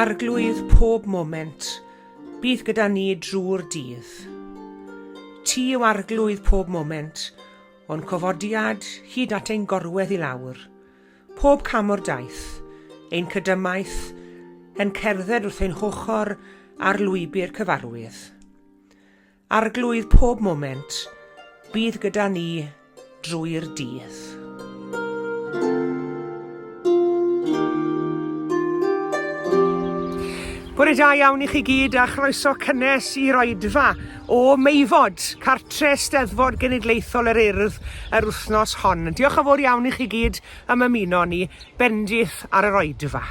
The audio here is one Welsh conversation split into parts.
Arglwydd pob moment, bydd gyda ni drwy'r dydd. Ti yw Arglwydd pob moment, o'n cofodiad hyd at ein gorwedd i lawr. Pob cam o'r daith, ein cydymaith, yn cerdded wrth ein hochr ar lwybr cyfarwydd. Arglwydd pob moment, bydd gyda ni drwy'r dydd. Bore da iawn i chi gyd a chroeso cynnes i'r oedfa o Meifod, cartre Steddfod Genedlaethol yr Urdd yr wythnos hon. Diolch yn fawr iawn i chi gyd am ymuno ni. Bendith ar yr oedfa.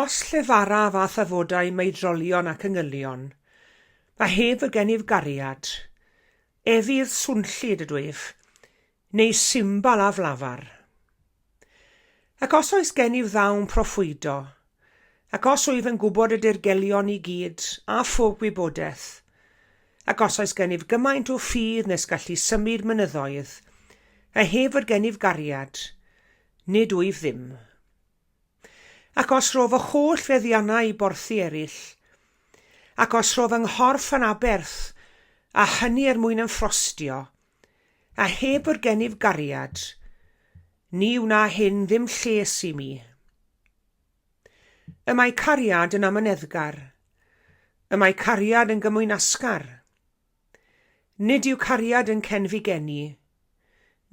Os llefaraf â thafodau meidrolion ac angylion, a heb fod gennyf gariad, efydd swnllyd ydwyf, neu simbal aflafar. Ac os oes gennyf ddawn proffwydo, ac os wyf yn gwybod y dirgelion i gyd, a phob gwybodaeth, ac os oes gennyf gymaint o ffydd nes gallu symud mynyddoedd, a heb fod gennyf gariad, nid wyf ddim. Ac os rho fy holl feddiannau i borthi eraill, ac os rho fy nghorff yn aberth, a hynny er mwyn ymffrostio, a heb fod gennyf gariad, ni wna hyn ddim lles i mi. Y mae cariad yn amyneddgar. Y mae cariad yn gymwynasgar. Nid yw cariad yn cenfigennu.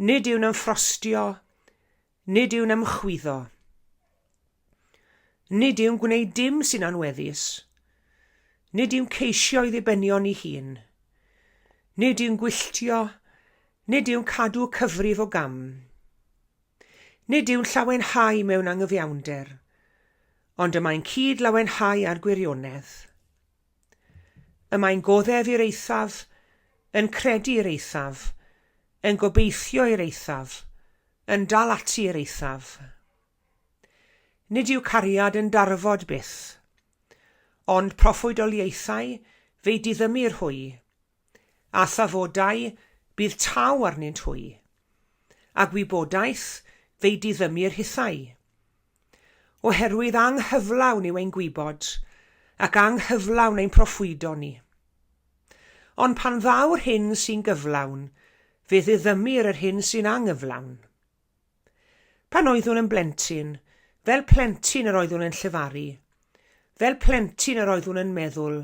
Nid yw'n ymffrostio. Nid yw'n ymchwyddo. Nid yw'n gwneud dim sy'n anweddus. Nid yw'n ceisio ei ddibenion ei hun. Nid yw'n gwylltio, nid yw'n cadw cyfrif o gam. Nid yw'n llawenhau mewn angyfiawnder, ond y mae'n cyd-lawenhau â'r gwirionedd. Y mae'n goddef i'r eithaf, yn credu i'r eithaf, yn gobeithio i'r eithaf, yn dal ati i'r eithaf. Nid yw cariad yn darfod byth. Ond proffwydoliaethau, fe'i diddymir hwy, a thafodau, bydd taw arnynt hwy, a gwybodaeth, fe'i diddymir hithau. Oherwydd anghyflawn yw ein gwybod, ac anghyflawn ein proffwydo ni. Ond pan ddaw'r hyn sy'n gyflawn, fe ddiddymir yr hyn sy'n anghyflawn. Pan oeddwn yn blentyn, fel plentyn yr oeddwn yn llefaru, fel plentyn yr oeddwn yn meddwl,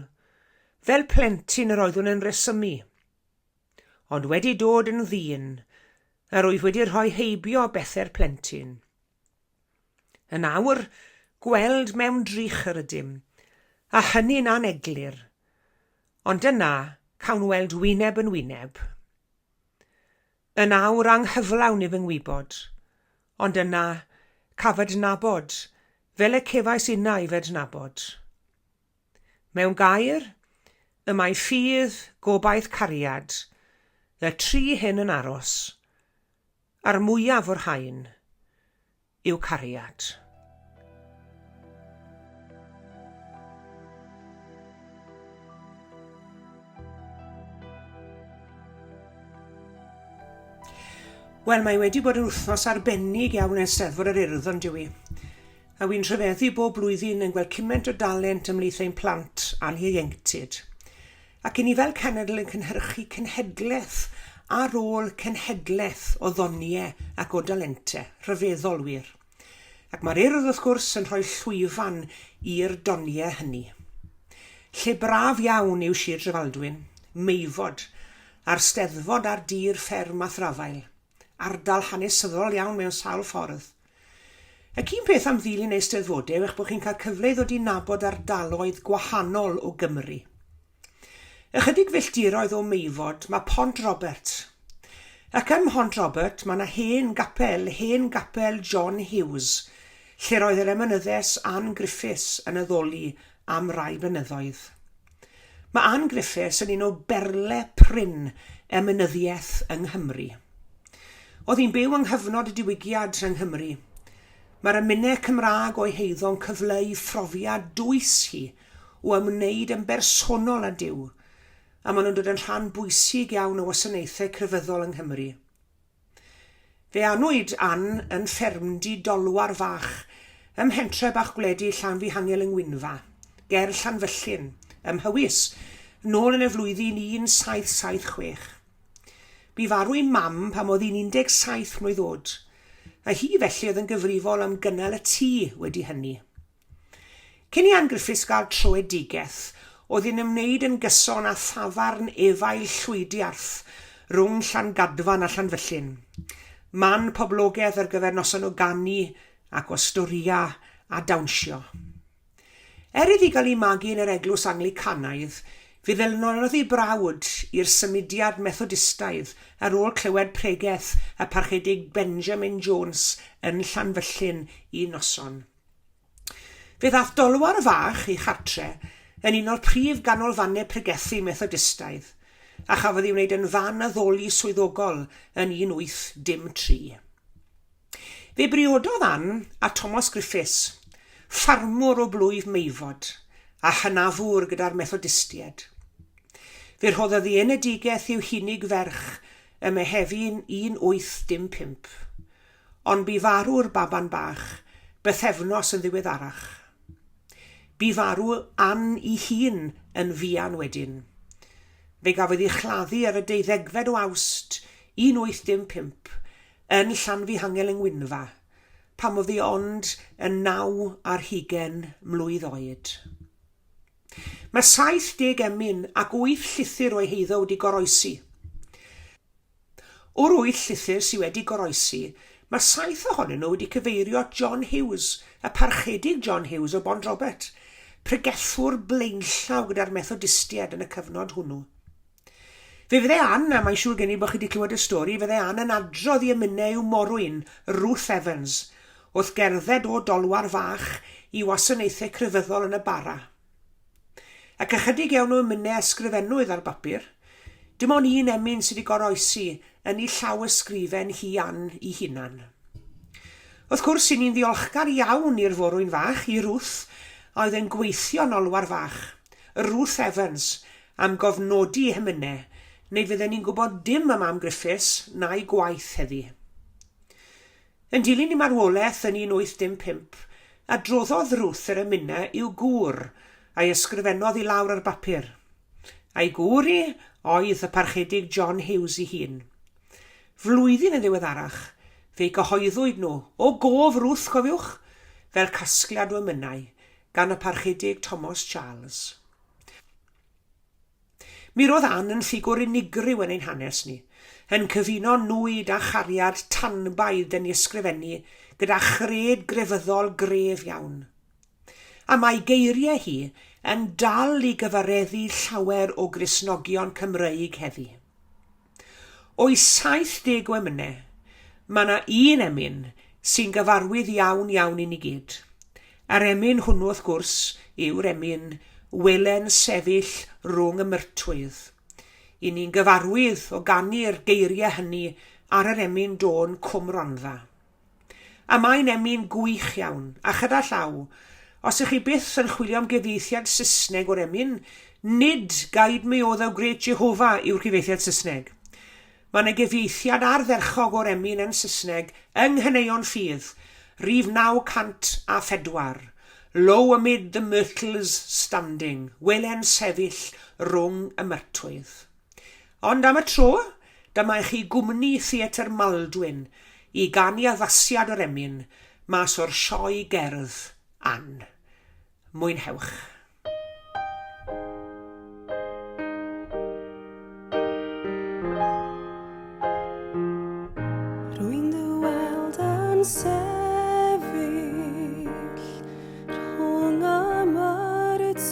fel plentyn yr oeddwn yn rhesymu. Ond wedi dod yn ddyn, yr wyf wedi rhoi heibio bethe'r plentyn. Yn awr, gweld mewn drych yr ydym, a hynny'n aneglur, ond yna cawn weld wyneb yn wyneb. Yn awr anghyflawn i fy ngwybod, ond yna caf adnabod fel y cefais innau fy adnabod. Mewn gair, y mae ffydd, gobaith, cariad, y tri hyn yn aros, a'r mwyaf o'r rhain yw cariad. Wel, mae wedi bod yn wythnos arbennig iawn yn Eisteddfod yr Urdd, ond yw i? A wy'n rhyfeddu bob blwyddyn yn gweld cymaint o dalent ymhlith ein plant a'n hieuenctid. Ac i ni fel cenedl yn cynhyrchu cenhedlaeth ar ôl cenhedlaeth o ddoniau ac o dalentau, rhyfeddol wir. Ac mae'r Urdd, wrth gwrs, yn rhoi llwyfan i'r doniau hynny. Lle braf iawn yw Sir Drefaldwyn, Meifod, a'r Steddfod ar dir fferm Mathrafael, ardal hanesyddol iawn mewn sawl ffordd. Ac un peth am ddilyn eisteddfodau yw eich bod chi'n cael cyfle i ddod i nabod ardaloedd gwahanol o Gymru. Ychydig filltiroedd o Meifod mae Pont Robert. Ac ym Mhont Robert mae yna hen gapel, hen gapel John Hughes, lle'r oedd yr emynyddes Ann Griffiths yn addoli am rai blynyddoedd. Mae Ann Griffiths yn un o berle prin emynyddiaeth yng Nghymru. Oedd hi'n byw yng nghyfnod y Diwygiad yng Nghymru. Mae'r emynau Cymraeg o'i heiddo'n cyfleu phrofiad dwys hi o ymwneud yn bersonol â Duw, a maen nhw'n dod yn rhan bwysig iawn o wasanaethau crefyddol yng Nghymru. Fe anwyd Ann yn ffermdy Dolwar Fach ym mhentre bach gwledig Llanfihangel yng Ngwynfa, ger Llanfyllin, ym Mhowys, nôl yn y flwyddyn 1776. Bu farw ei mam pan oedd hi'n 17 mlwydd oed, a hi felly oedd yn gyfrifol am gynnal y tŷ wedi hynny. Cyn i Ann Griffiths gael troedigaeth, oedd hi'n ymwneud yn gyson â thafarn Efail Llwydiarth rhwng Llangadfan a Llanfyllin, man poblogedd ar gyfer noson o ganu ac o storïa a dawnsio. Er iddi gael ei magu yn yr Eglwys Anglicanaidd, fe ddilynnodd ei brawd i'r symudiad Methodistaidd ar ôl clywed pregeth y Parchedig Benjamin Jones yn Llanfyllin un noson. Fe ddaeth Dolwar Fach ei chartre yn un o'r prif ganolfannau pregethu Methodistaidd, a chafodd ei wneud yn fan addoli swyddogol yn 1803. Fe briododd Ann â Thomas Griffiths, ffarmwr o blwyf Meifod, a hynafwr gyda'r Methodistiaid. Fe rhoddodd ei enedigaeth i'w hunig ferch ym Mehefin 1815, ond bu farw'r baban bach bythefnos yn ddiweddarach. Bu farw Ann ei hun yn fuan wedyn. Fe gafodd ei chladdu ar y deuddegfed o Awst 1815 yn Llanfihangel yng Ngwynfa, pan oedd hi ond yn naw ar hugain mlwydd oed. Mae 70 emyn ac wyth llythyr o'i heiddo wedi goroesi. O'r wyth llythyr sydd wedi goroesi, mae saith ohonyn nhw wedi cyfeirio at John Hughes, y Parchedig John Hughes o Bont-robert, pregethwr blaenllaw gyda'r Methodistiaid yn y cyfnod hwnnw. Fe fydde Ann, a mae'n siŵr gen i bod chi wedi clywed y stori, fydde Ann yn adrodd i emynau i'w morwyn, Ruth Evans, wrth gerdded o Dolwar Fach i wasanaethau crefyddol yn y Bara. Ac ychydig iawn o emynau a ysgrifennwyd ar bapur. Dim ond un emyn sydd wedi goroesi yn ei llaw ysgrifen hi Ann ei hunan. Wrth gwrs, i ni'n ddiolchgar iawn i'r forwyn fach, i Ruth, a oedd yn gweithio yn Olwar Fach, Ruth Evans, am gofnodi ei hemynau, neu fydden ni'n gwybod dim am Ann Griffiths na'i gwaith heddi. Yn dilyn ei marwolaeth yn 1815, adroddodd Ruth yr emynau i'w gŵr, a'i ysgrifennodd i lawr ar bapur. A'i gŵr hi oedd y Parchedig John Hughes ei hun. Flwyddyn yn ddiweddarach, fe'i cyhoeddwyd nhw, o gof Ruth, cofiwch, fel casgliad o emynau gan y Parchedig Tomos Charles. Mi roedd Ann yn ffigwr unigryw yn ein hanes ni, yn cyfuno nwyd a chariad tanbaid yn ei ysgrifennu gyda chred grefyddol gref iawn. A mae geiriau hi yn dal i gyfareddu llawer o Gristnogion Cymreig heddi. O'i 70 o emynau, mae 'na un emyn sy'n gyfarwydd iawn iawn i ni gyd. A'r emyn hwnnw wrth gwrs yw'r emyn 'Wele'n sefyll rhwng y myrtwydd'. I ni'n gyfarwydd o ganu'r geiriau hynny ar yr emyn dôn Cwm Rhondda. A mae'n emyn gwych iawn, a chyda llaw, os ych chi byth yn chwilio am gyfieithiad Saesneg o'r emyn, nid Guide Me O Thou Great Jehovah yw'r cyfieithiad Saesneg. Mae yna gyfieithiad ardderchog o'r emyn yn Saesneg yng Nghaneuon Ffydd, rhif 904, Lo amid the myrtles standing, wele'n sefyll rhwng y myrtwydd. Ond am y tro, dyma i chi gwmni Theatr Maldwyn i ganu addasiad o'r emyn mas o'r sioe gerdd Ann. Mwynhewch. Rwy'n dy weld yn sefyll Rhwng y myrtws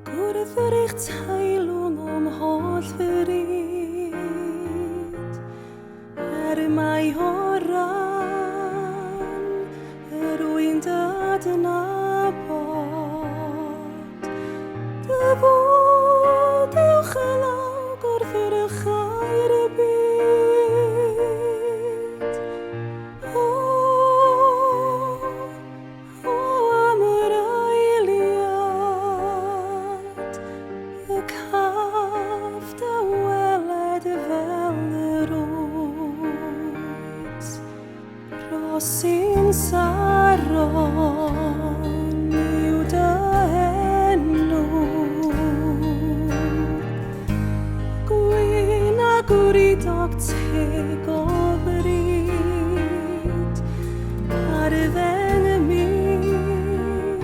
Gwrdd yr eich teilwng o'm holl fryd Er mai o ran yr wy'n dy adnabod Dy fod uwchlaw gwrthrychau'r byd. O, o am yr eiliad y caf dy weled fel yr wyt. Rhosyn Saron yw dy enw. Gwyn a gwridog teg o bryd, ar ddeng mil,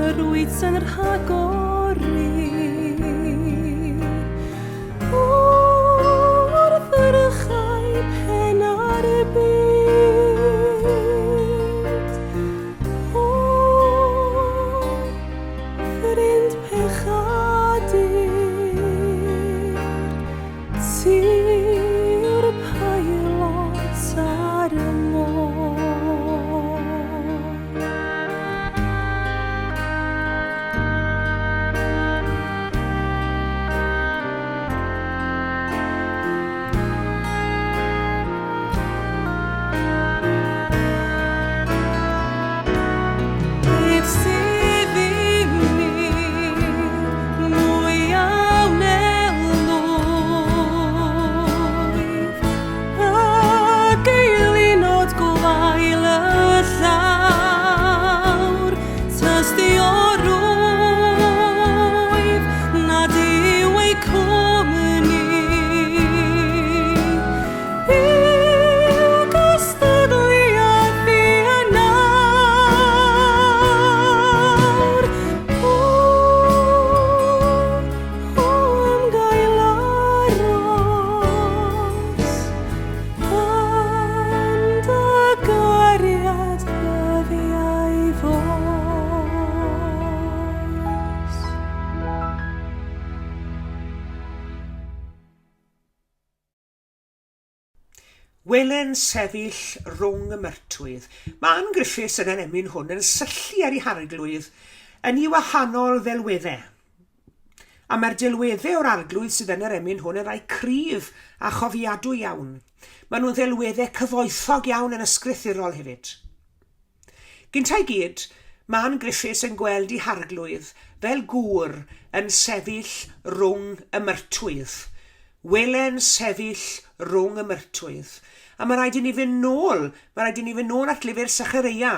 yr wyt yn rhagori. Wrth yrchau pen ar y byd, O, ffrind pechadur, ti yw'r peilot ar y môr. Beth sydd i mi mwy a wnelwyf Ac eilinod gwael y llawr Tystiorwyf nad yw eu cwmni Yw cystadleuaeth i yn awr. O, o am gael aros Yn dy gariad ddyddiau f'oes. Wele'n sefyll rhwng y myrtwydd. Mae Ann Griffiths yn yr emyn hwn yn syllu ar ei harglwydd yn ei wahanol ddelweddau. A mae'r delweddau o'r Arglwydd sydd yn yr emyn hwn yn rhai cryf a chofiadwy iawn. Maen nhw'n ddelweddau cyfoethog iawn yn ysgrythurol hefyd. Gynta i gyd, mae Ann Griffiths yn gweld ei Harglwydd fel gŵr yn sefyll rhwng y myrtwydd. Wele'n sefyll rhwng y myrtwydd. A mae rhaid i ni fynd nôl, mae rhaid i ni fynd nôl at lyfr Sechareia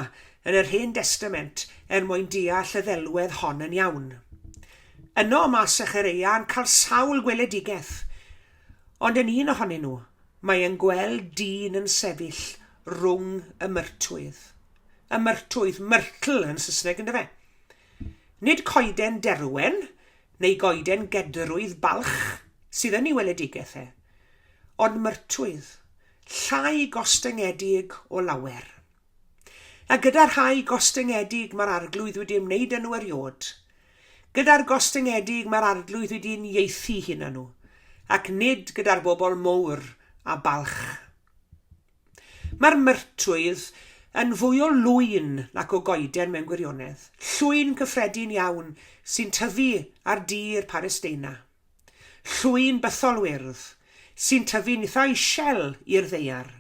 yn yr Hen Destament er mwyn deall y ddelwedd hon yn iawn. Yno mae Sechareia yn cael sawl gweledigaeth, ond yn un ohonyn nhw, mae e'n gweld dyn yn sefyll rhwng y myrtwydd. Y myrtwydd, myrtle yn Saesneg yndyfe? Nid coeden derwen neu goeden gedrwydd balch sydd yn ei weledigaeth e, ond myrtwydd, llai gostyngedig o lawer. A gyda'r rhai gostyngedig mae'r Arglwydd wedi ymwneud â nhw eriôd. Gyda'r gostyngedig mae'r Arglwydd wedi uniaethu hun â nhw, ac nid gyda'r bobl mowr a balch. Mae'r myrtwydd yn fwy o lwyn nac o goeden mewn gwirionedd, llwyn cyffredin iawn sy'n tyfu ar dir Palesteina. Llwyn bythol wyrdd, sy'n tyfu'n itha ishel i'r ddaear.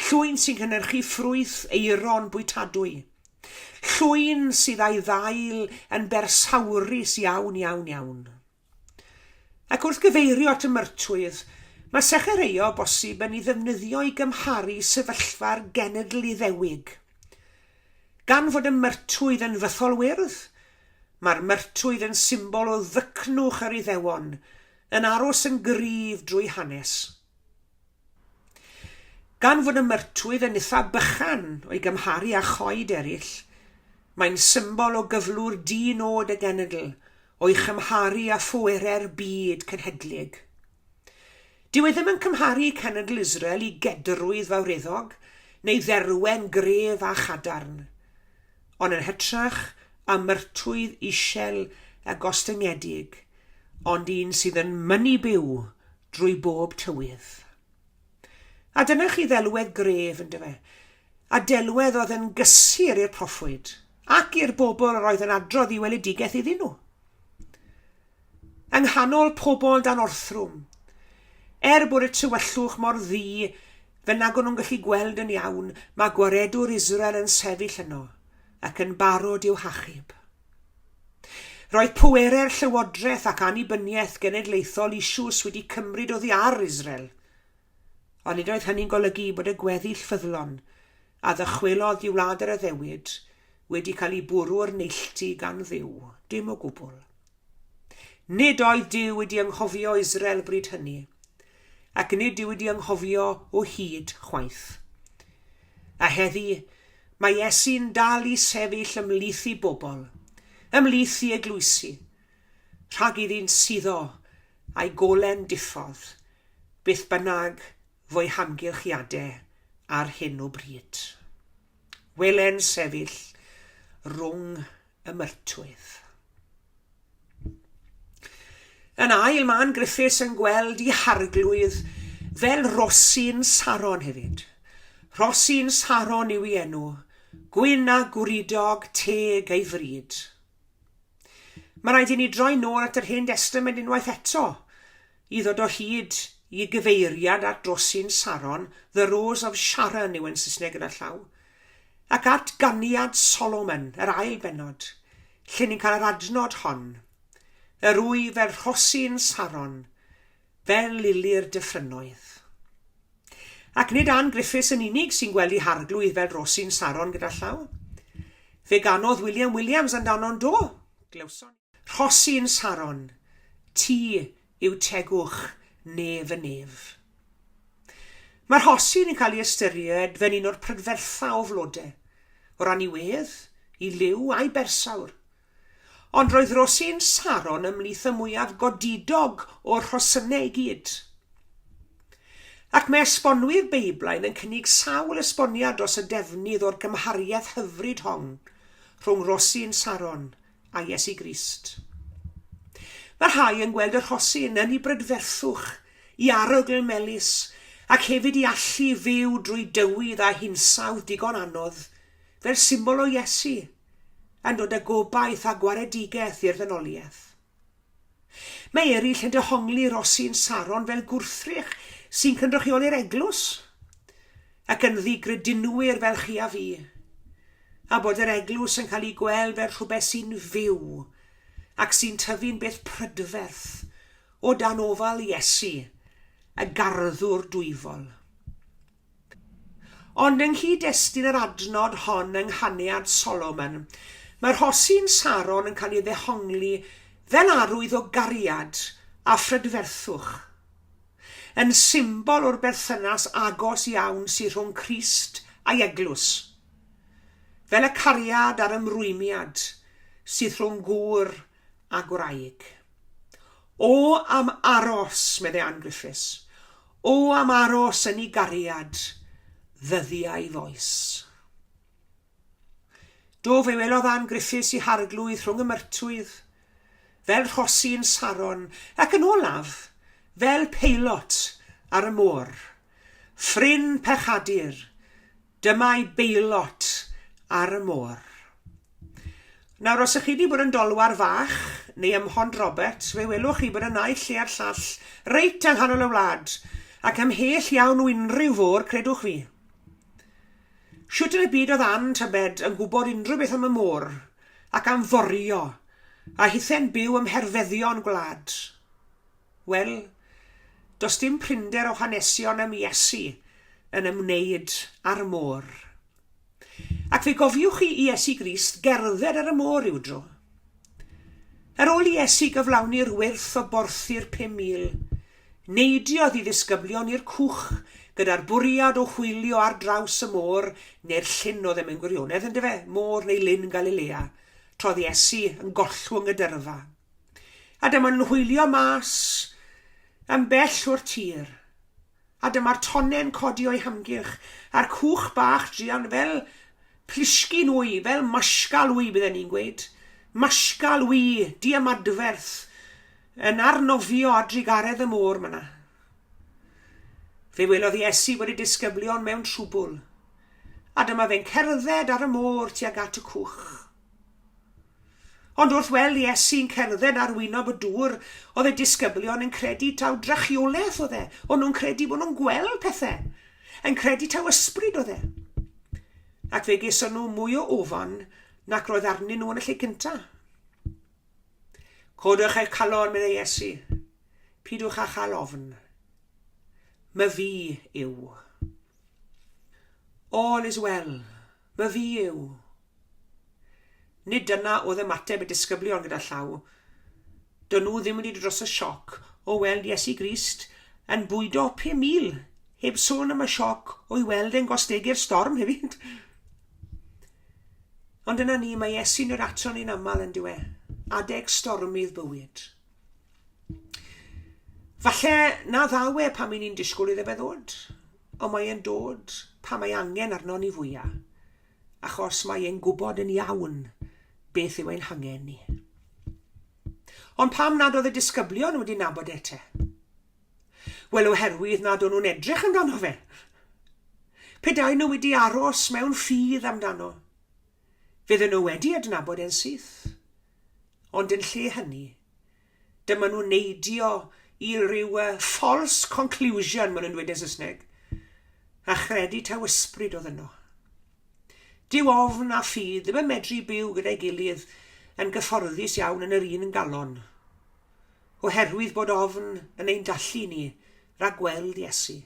Llwyn sy'n cynhyrchu ffrwyth aeron bwytadwy. Llwyn sydd â'i ddail yn bersawrus iawn, iawn, iawn. Ac wrth gyfeirio at y myrtwydd, mae Sechereia o bosib yn ei ddefnyddio i gymharu sefyllfa'r genedl Iddewig. Gan fod y myrtwydd yn fythol wyrdd, mae'r myrtwydd yn symbol o ddycnwch yr Iddewon, yn aros yn gryf drwy hanes. Gan fod y myrtwydd yn itha bychan o'i gymharu â choed eraill, mae'n symbol o gyflwr di-nod y genedl o'i chymharu â phwerau'r byd cenhedlig. Dyw e ddim yn cymharu cenedl Israel i gedrwydd fawreddog neu dderwen gref a chadarn, ond yn hytrach â myrtwydd isel a gostyngedig, ond un sydd yn mynnu byw drwy bob tywydd. A dyna chi ddelwedd gref, yndyfe? A delwedd oedd yn gysur i'r proffwyd, ac i'r bobl yr oedd yn adrodd i weledigaeth iddyn nhw. Yng nghanol pobl dan orthrwm, er bod y tywyllwch mor ddu fel nag o'n nhw'n gallu gweld yn iawn, mae gwaredwr Israel yn sefyll yno ac yn barod i'w hachub. Roedd pwerau'r llywodraeth ac annibyniaeth genedlaethol eisoes wedi cymryd oddi ar Israel. Ond nid oedd hynny'n golygu bod y gweddill ffyddlon, a ddychwelodd i wlad yr addewid, wedi cael eu bwrw o'r neilltu gan Dduw, dim o gwbl. Nid oedd Duw wedi anghofio Israel bryd hynny, ac nid yw wedi anghofio o hyd chwaith. A heddi, mae Iesu'n dal i sefyll ymhlith ei bobl, ymhlith ei eglwysi, rhag iddynt suddo a'i golen diffodd, beth bynnag fo'u hamgylchiadau ar hyn o bryd. Wele'n sefyll rhwng y myrtwydd. Yn ail, mae Ann Griffiths yn gweld i harglwydd fel rosyn Saron hefyd. Rhosyn Saron yw ei enw, gwyn a gwridog teg ei fryd. Mae rhaid i ni droi nôl at yr Hen Destament unwaith eto i ddod o hyd i gyfeiriad at Rosyn Saron, The Rose of Sharon yw e'n Saesneg gyda llaw, ac at Ganiad Solomon, yr ail bennod, lle ni'n cael yr adnod hon, Yr wyf fel rhosyn Saron, fel lili'r dyffrynnoedd. Ac nid Ann Griffiths yn unig sy'n gweld ei harglwydd fel rhosyn Saron gyda llaw. Fe ganodd William Williams amdano'n do, glywson ni. Rhosyn Saron, ti yw tegwch nef y nef. Mae'r rhosyn yn cael ei ystyried fel un o'r prydfertha o flode, o ran ei wedd, ei liw a'i bersawr. Ond roedd rhosyn Saron ymhlith y mwyaf godidog o'r rhosynnau i gyd. Ac mae esbonwyr Beiblaidd yn cynnig sawl esboniad dros y defnydd o'r gymhariaeth hyfryd hon rhwng rhosyn Saron a Iesu Grist. Mae rhai yn gweld y rhosyn yn ei brydferthwch, i arogl melys, ac hefyd i allu fyw drwy dywydd a hinsawdd digon anodd, fel symbol o Iesu, yn dod â gobaith a gwaredigaeth i'r ddynoliaeth. Mae eraill yn dehongli rhosyn Saron fel gwrthrych sy'n cynrychioli'r eglwys, ac ynddi gredinwyr fel chi a fi, a bod yr eglwys yn cael ei gweld fel rhywbeth sy'n fyw ac sy'n tyfu'n beth prydferth o dan ofal Iesu, y garddwr dwyfol. Ond yng nghyd-destun yr adnod hon yng Nghaniad Solomon, mae rhosyn Saron yn cael ei ddehongli fel arwydd o gariad a phrydferthwch, yn symbol o'r berthynas agos iawn sydd rhwng Crist a'i eglwys, fel y cariad a'r ymrwymiad sydd rhwng gŵr a gwraig. O am aros, meddai Ann Griffiths, o am aros yn ei gariad ddyddiau foes. Do, fe welodd Ann Griffiths i harglwydd rhwng y myrtwydd, fel rhosyn Saron, ac yn olaf, fel peilot ar y môr. Ffrind pechadur, dyma'i beilot ar y môr. Nawr, os ych chi wedi bod yn Dolwar Fach neu ym Mhont Robert, fe welwch chi bod y naill lle a'r llall reit yng nghanol y wlad, ac ymhell iawn o unrhyw fôr, credwch fi. Shwt yn y byd oedd Ann, tybed, yn gwybod unrhyw beth am y môr, ac am forio, a hithe'n byw ym mherfeddion gwlad? Wel, does dim prinder o hanesion am Iesu yn ymwneud â'r môr. Ac fe gofiwch chi i Iesu Grist gerdded ar y môr ryw dro. Ar ôl i Iesu gyflawni'r wyrth o borthi'r 5,000, neidiodd i ddisgyblion i'r cwch gyda'r bwriad o hwylio ar draws y môr neu'r llyn oedd e mewn gwirionedd, yndyfe, môr neu lyn Galilea, trodd Iesu yn gollwng y dyrfa. A dyma nhw'n hwylio mas yn bell o'r tir. A dyma'r tonne'n codi o'i hamgylch, a'r cwch bach druan fel plisgyn wy, fel masgal wy bydden ni'n gweud, masgal wy diamadferth, yn arnofio ar drugaredd y môr myna. Fe welodd Iesu bod y disgyblion mewn trwbwl, a dyma fe'n cerdded ar y môr tuag at y cwch. Ond wrth weld Iesu'n cerdded ar wyneb y dŵr, oedd y disgyblion yn credu taw drychiolaeth oedd e. O'n nhw'n credu bod nhw'n gweld pethau, yn credu taw ysbryd oedd e. Ac fe geson nhw mwy o ofan nac roedd arnyn nhw yn y lle cyntaf. Codwch eich calon, meddai Iesu. Pidwch â chael ofn. Myfi yw. All is well. Myfi yw. Nid dyna oedd ymateb y disgyblion gyda llaw. Dyn nhw ddim wedi dod dros y sioc o weld Iesu Grist yn bwydo 5,000, heb sôn am y sioc o'i weld e'n gostegu'r storm hefyd. Ond dyna ni, mae Iesu'n dod ato ni'n aml yn dyw e, adeg stormydd bywyd. Falle na ddaw e pan ni'n disgwyl iddo fe ddod, ond mae e'n dod pan mae angen arno ni fwyaf. achos mae e'n gwybod yn iawn beth yw ein hangen ni. Ond pam nad oedd y disgyblion wedi nabod e te? Wel, oherwydd nad o'n nhw'n edrych amdano fe. Petai nhw wedi aros mewn ffydd amdano, fydden nhw wedi adnabod e'n syth. Ond yn lle hynny, Dyma nhw'n neidio i ryw false conclusion, maen nhw'n dweud yn Saesneg, a chredu taw ysbryd oedd yno. Dyw ofn a ffydd ddim yn medru byw gyda'i gilydd yn gyfforddus iawn yn yr un galon, oherwydd bod ofn yn ein dallu ni rhag gweld Iesu.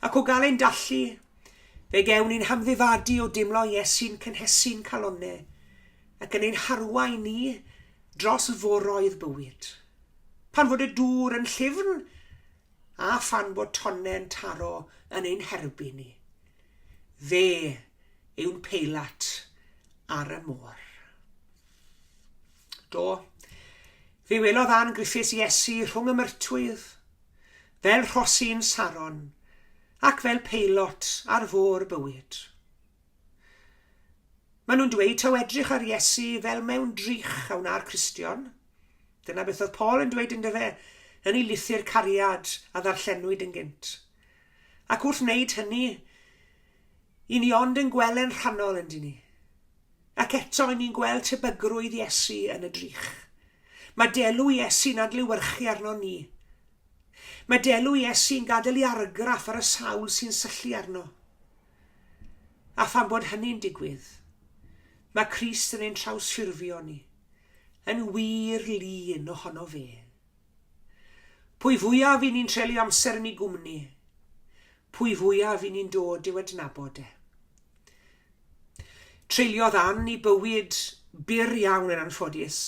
Ac o gael ein dallu, fe gewn ni'n hamddifadu o dimlo Iesu'n cynhesu'n calonnau ac yn ein harwain ni dros foroedd bywyd. Pan fod y dŵr yn llyfn a phan bod tonnau'n taro yn ein herbyn ni. Fe yw'n peilat ar y môr. Do, fe welodd Ann Griffiths Iesu rhwng y myrtwydd, fel rhosyn Saron, ac fel peilot ar fôr bywyd. Maen nhw'n dweud taw edrych ar Iesu fel mewn drych a wna'r Cristion. Dyna beth oedd Paul yn dweud yndyfe yn ei lythyr cariad a ddarllenwyd yn gynt. Ac wrth wneud hynny, i ni ond yn gweld e'n rhannol yndyn ni. Ac eto i ni'n gweld tebygrwydd Iesu yn y drych. Mae delw Iesu'n adlewyrchu arno ni. Mae delw Iesu'n gadael ei argraff ar y sawl sy'n syllu arno. A pham bod hynny'n digwydd, mae Crist yn ein trawsffurfio ni, yn wir lun ohono fe. Pwy fwyaf i ni'n treulio amser yn ei gwmni, pwy fwyaf i ni'n dod i'w adnabod e. Treuliodd Ann ei bywyd byr iawn yn anffodus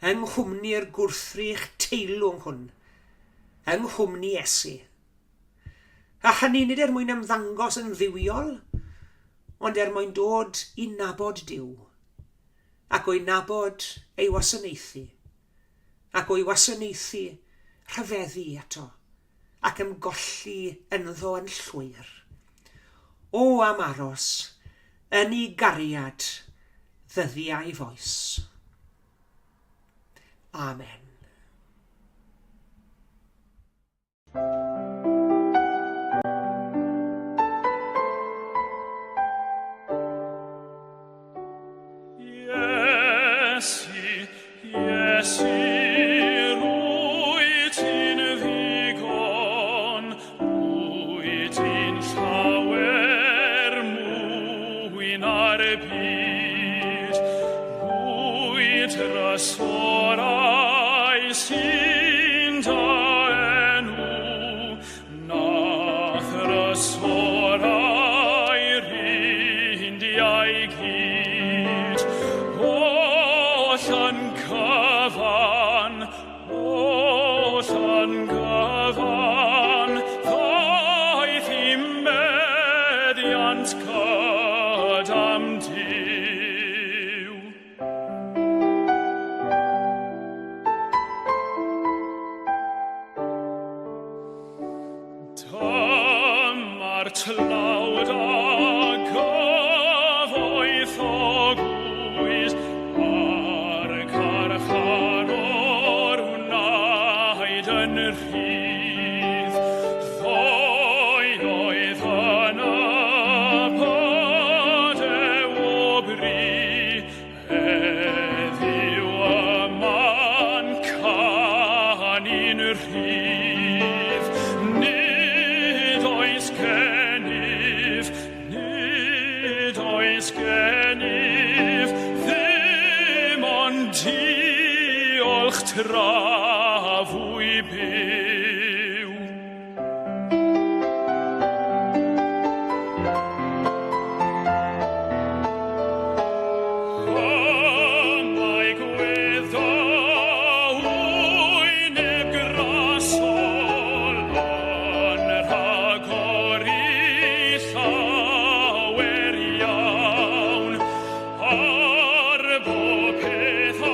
yng nghwmni'r gwrthrych teilwng hwn, yng nghwmni Iesu. A hynny nid er mwyn ymddangos yn dduwiol, ond er mwyn dod i nabod Duw, ac o'i nabod ei wasanaethu, ac o'i wasanaethu rhyfeddu ato, ac ymgolli ynddo yn llwyr. O am aros yn ei gariad ddyddiau foes. Amen. Iesu, Iesu, rwyt ti'n ddigon, rwyt ti'n llawer mwy na'r byd, mwy drysorau sy'n dy enw, na thrysorau'r Indiau gyd. Oll yn cyfan, oll yn gyfan, ddaeth i meddiant cyda'm Duw. Dyma'r tlawd a gyfoethogwyd, a'r carcharor wnaed yn rhydd. Ddoe oedd yn y pydew o bri, Heddiw yma'n canu'n rhydd. Nid oes gennyf, nid oes gennyf ddim ond diolch tra fwy byw. Mae gwedd wyneb grasol yn rhagori llawer iawn. Ar bob peth a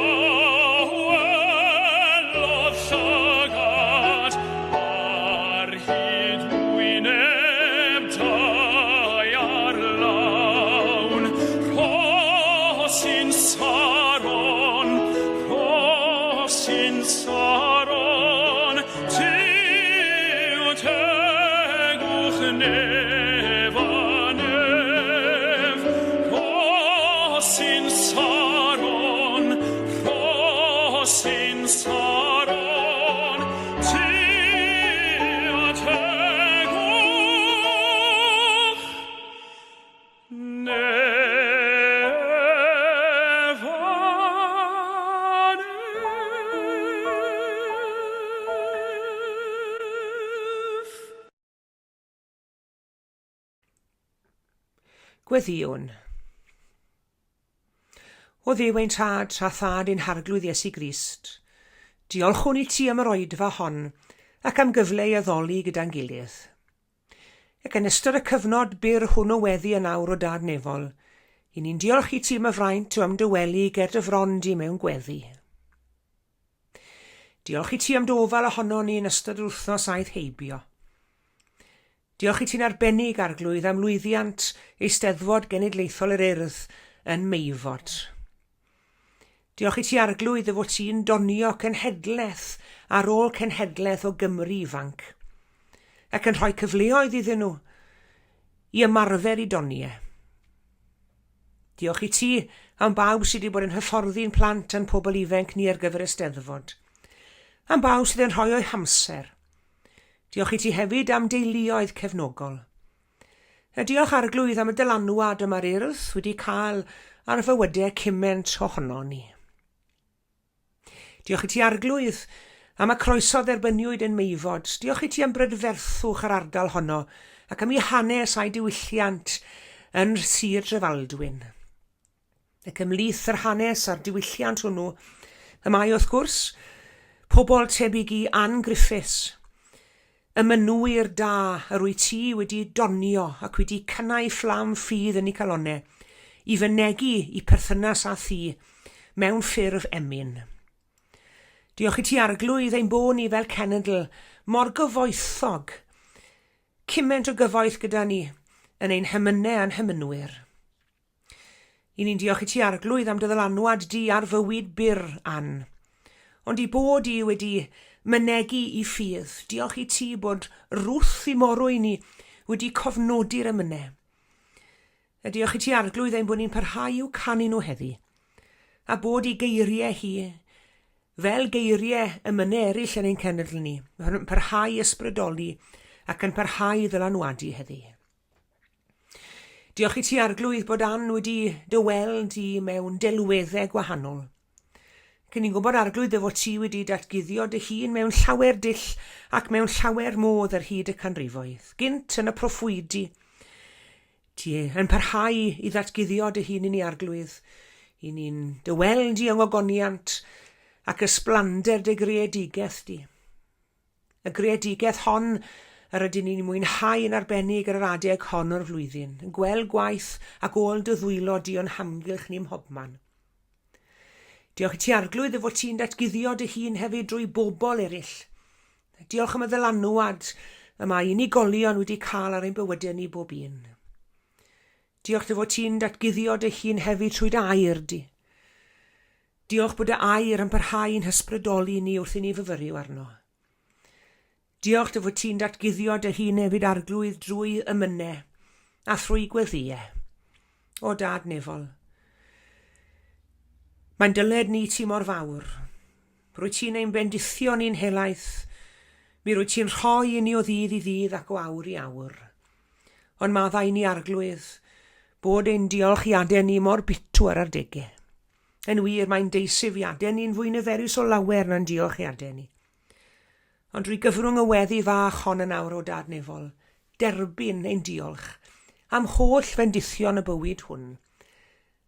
welodd llygad, ar hyd wyneb daear lawn. Rhosyn Saron, rhosyn Saron, Duw tegwch nef a nef. Rhosyn Saron, rhosyn Saron, Duw tegwch nef a nef. Gweddïwn. O Dduw ein Tad a Thad ein Harglwydd Iesu Grist, diolchwn i ti am yr oedfa hon ac am gyfle i addoli gyda'n gilydd. Ac yn ystod y cyfnod byr hwn o weddi yn awr o Dad Nefol, i ni'n diolch i ti am y fraint o ymdywelu ger dy fron di mewn gweddi. Diolch i ti am dy ofal ohonon ni yn ystod yr wythnos aeth heibio. Diolch i ti'n arbennig, Arglwydd, am lwyddiant Eisteddfod Genedlaethol yr Urdd yn Meifod. Diolch i ti, Arglwydd, dy fod ti'n donio cenhedlaeth ar ôl cenhedlaeth o Gymry ifanc, ac yn rhoi cyfleoedd iddyn nhw i ymarfer i doniau. Diolch i ti Am bawb sydd wedi bod yn hyfforddi'n plant a'n pobl ifanc ni ar gyfer y Steddfod. Am bawb sydd yn rhoi o'u hamser. Diolch i ti hefyd am deuluoedd cefnogol. A diolch Arglwydd am y dylanwad y mae'r Urdd wedi cael ar fywydau cymaint ohono ni. Diolch i ti Arglwydd am y croeso dderbyniwyd yn Meifod. Diolch i ti am brydferthwch yr ardal honno ac am ei hanes a'i diwylliant yn Sir Drefaldwyn. Ac ymhlith yr hanes a'r diwylliant hwnnw, y mae wrth gwrs pobl tebyg i Ann Griffiths, y mynwyr da yr wyt ti wedi donio ac wedi cynnau fflam ffydd yn eu calonnau i fynegi i perthynas â thi mewn ffurf emyn. Diolch i ti Arglwydd ein bod ni fel cenedl mor gyfoethog, cymaint o gyfoeth gyda ni yn ein hemynau a'n hemynwyr. I ni'n diolch i ti Arglwydd am dy ddylanwad di ar fywyd byr Ann. Ond i bod i wedi mynegi i ffydd, diolch i ti bod Ruth i morwyn ni wedi cofnodi'r emynau. A diolch i ti Arglwydd ein bod ni'n parhau i'w canu nhw heddi. A bod i geiriau hi, fel geiriau emynau eraill yn ein cenedl ni, yn parhau ysbrydoli ac yn parhau ddylanwadu heddi. Diolch i ti Arglwydd bod Ann wedi dy weld di mewn delweddau gwahanol. Cyn ni'n gwybod Arglwydd dy fod ti wedi datguddio dy hun mewn llawer dull ac mewn llawer modd ar hyd y canrifoedd. Gynt yn y proffwydi, ti yn parhau i ddatguddio dy hun i ni Arglwydd, i ni'n dy weld di yng ngogoniant ac ysblander dy greadigaeth di. Y greadigaeth hon yr ydyn ni'n mwynhau yn arbennig ar yr adeg hon o'r flwyddyn, yn gweld gwaith ac ôl dy ddwylo di o'n hamgylch ni mhobman. Diolch i ti Arglwydd dy fod ti'n datguddio dy hun hefyd drwy bobl eraill. Diolch am y ddylanwad y mae unigolion wedi cael ar ein bywydau ni bob un. Diolch dy fod ti'n datguddio dy hun hefyd trwy dy air di. Diolch bod dy air yn parhau i'n hysbrydoli ni wrth i ni fyfyrio arno. Diolch dy fod ti'n datguddio dy hun hefyd Arglwydd drwy emynau a thrwy gweddïau. O Dad nefol, mae'n dyled ni ti mor fawr. Rwyt ti'n ein bendithio ni'n helaeth. Mi rwyt ti'n rhoi i ni o ddydd i ddydd ac o awr i awr. Ond maddau i ni Arglwydd, bod ein diolchiadau ni mor bitw ar adegau. Yn wir, mae'n deisyfiadau ni'n fwy niferus o lawer na'n diolchiadau ni. Ond drwy gyfrwng y weddi fach hon yn awr o Dad Nefol, derbyn ein diolch am holl fendithion y bywyd hwn,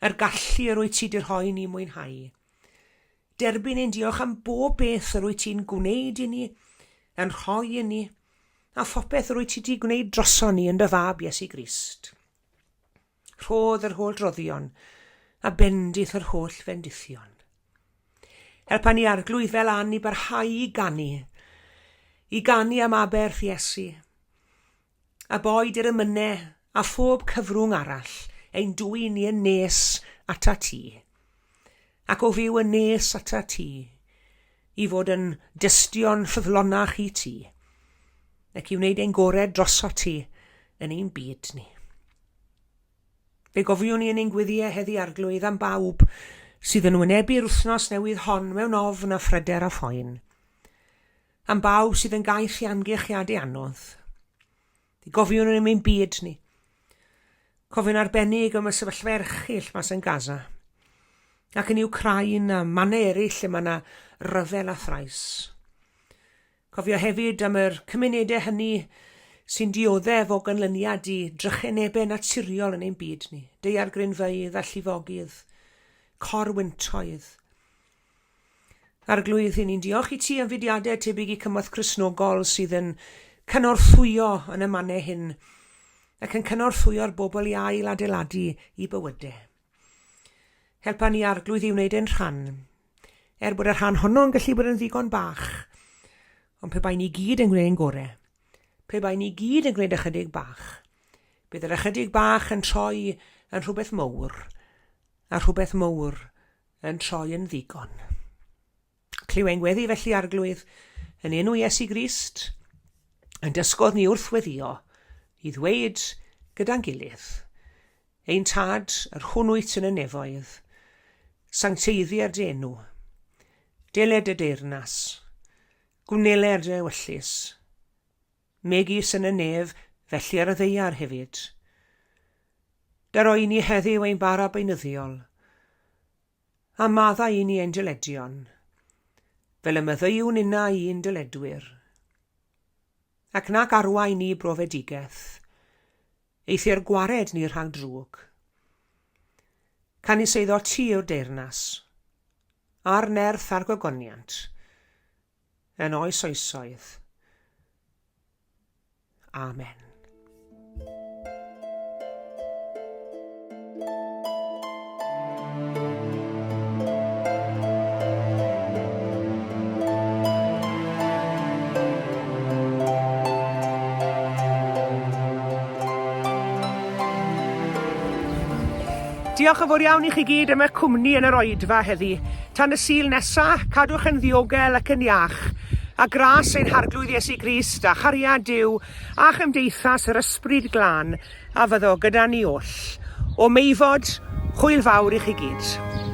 yr gallu yr wyt ti 'di rhoi ni mwynhau. Derbyn ein diolch am bob beth yr wyt ti'n gwneud i ni, yn rhoi i ni, a phopeth yr wyt ti 'di gwneud droson ni yn dy Fab Iesu Grist. Rhodd yr holl roddion, a bendith yr holl fendithion. Helpa ni Arglwydd fel Ann i barhau i ganu, i ganu am aberth Iesu, a boed i'r emynau a phob cyfrwng arall ein dwyn ni yn nes ata ti, ac o fyw yn nes ata ti, i fod yn dystion ffyddlonach i ti, ac i wneud ein gorau drosot ti yn ein byd ni. Fe gofiwn ni yn ein gweddiau heddi Arglwydd am bawb sydd yn wynebu'r wythnos newydd hon mewn ofn a phryder a phoen. Am bawb sydd yn gaeth i amgylchiadau anodd. Fe gofiwn yn ein byd ni. Cofiwn arbennig am y sefyllfa erchyll mas yn Gaza ac yn Wcráin a mannau eraill lle mae yna ryfel a thrais. Cofio hefyd am yr cymunedau hynny sy'n dioddef o ganlyniad i drychinebau naturiol yn ein byd ni, daeargrynfeydd a llifogydd, corwyntoedd. Arglwydd, i ni'n diolch i ti am fudiadau tebyg i Cymorth Cristnogol sydd yn cynorthwyo yn y mannau hyn ac yn cynorthwyo'r bobl i ail adeiladu i bywydau. Helpa ni Arglwydd i wneud ein rhan, er bod y rhan honno yn gallu bod yn ddigon bach, ond pe bai ni gyd yn gwneud ein gorau, pe bai ni gyd yn gwneud ychydig bach, bydd yr ychydig bach yn troi yn rhywbeth mowr, a rhywbeth mowr yn troi yn ddigon. Clyw ein gweddi felly, Arglwydd, yn enw Iesu Grist, yn dysgodd ni wrth weddio i ddweud gyda'n gilydd, Ein Tad, yr hwn wyt yn y nefoedd, Sancteiddier dy enw. Deled dy deyrnas. Gwneler dy ewyllys. Megis yn y nef, felly ar y ddaear hefyd. Daro i ni heddiw ein bara beunyddiol, a maddau i ni ein dyledion, fel y maddeuwn innau i'n dyledwyr. Ac nac arwain ni brofedigaeth, eithr gwared ni rhag drwg. Canys eiddo ti yw'r deyrnas, a'r nerth a'r gogoniant, yn oes oesoedd. Amen. Diolch yn fawr iawn i chi gyd am eich cwmni yn yr oedfa heddi. Tan y Sul nesa, cadwch yn ddiogel ac yn iach. A gras ein Harglwydd Iesu Grist a chariad Duw a chymdeithas yr Ysbryd Glân a fyddo gyda ni oll. O Meifod, hwyl fawr i chi gyd.